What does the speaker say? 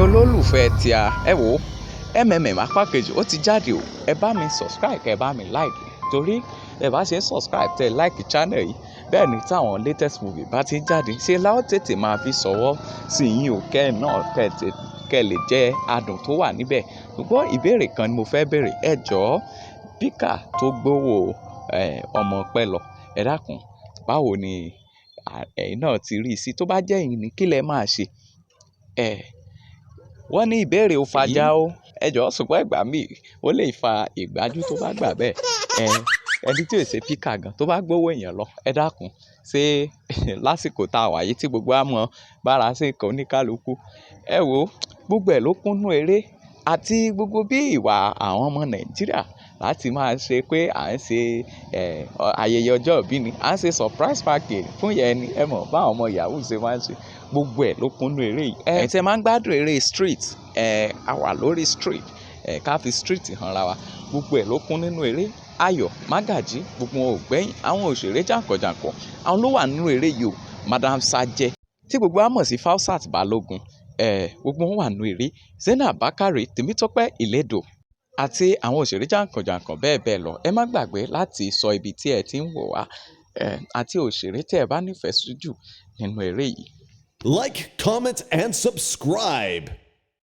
Olólùfẹ́ tí a ẹ wò ó, apá kejì ó ti jáde o. Ẹ bá mi subscribe, ẹ bá mi like, torí ẹ bá ṣe ń subscribe, tẹ like channel yìí, bẹ́ẹ̀ ni táwọn latest movie bá ti ń jáde, ṣe la ó tètè máa fi ṣọwọ́ sí yín o, kẹ́ ẹ̀ náà kẹ́ lè jẹ́ adùn tó wà níbẹ̀. Ṣùgbọ́n ìbéèrè kan ni mo fẹ́ béèrè. Ẹ jọ̀ọ́, píkà tó gbówó ọmọ pẹ́ lọ, ẹ dákun, báwo ni ẹ̀yin náà ti rí i sí? Tó bá jẹ́ ẹ̀yin ni, kí lẹ máa ṣe? Ẹ wọ́n ní ìbéèrè ò fàjà o. Ẹ jọ̀ọ́, ṣùgbọ́n ìgbà míì ó lè fa ìgbájú tó bá gbà bẹ́ẹ̀. Ẹ ẹni tí ò ṣe píkà gan tó bá gbówó èèyàn lọ, ẹ dákun, ṣé lásìkò tá a wà yìí tí gbogbo wa mọ̀ bára ṣe ń kan oníkálukú? Ẹ wò ó, gbogbo ẹ̀ ló kúnnú eré àti gbogbo bí ìwà àwọn ọmọ Nàìjíríà láti máa ṣe pé à ń ṣe ayẹyẹ ọjọ́ ìbí ni, à ń ṣe surprise package fún ìyẹn ni. Ẹ mọ̀ báwọn ọmọ yahoo ṣe máa ń ṣe, gbogbo ẹ̀ ló kúnnú eré yìí. Ẹ̀yin tí ẹ máa ń gbádùn eré street, a wà lórí street, ká fi street hàn ra wa, gbogbo ẹ̀ ló kún nínú eré. Ayọ̀ Mágàjí, gbogbo wọn ò gbẹ́yìn. Àwọn òṣèré jàǹkànjàǹkàn, àwọn ló wà nínú eré yìí o. Madam Sajẹ tí gbogbo wa mọ̀ sí Fausat Balógun, gbogbo wọn wà nínú eré. Zainab Bakare, Tèmítọ́pẹ́ Ìlédò àti àwọn òṣèré jàǹkànjàǹkàn bẹ́ẹ̀ bẹ́ẹ̀ lọ. Ẹ má gbàgbé láti sọ ibi tí ẹ ti ń wò wá àti òṣèré tí ẹ bá nífẹ̀ẹ́ sí jù nínú eré yìí. Like, comment, and subscribe.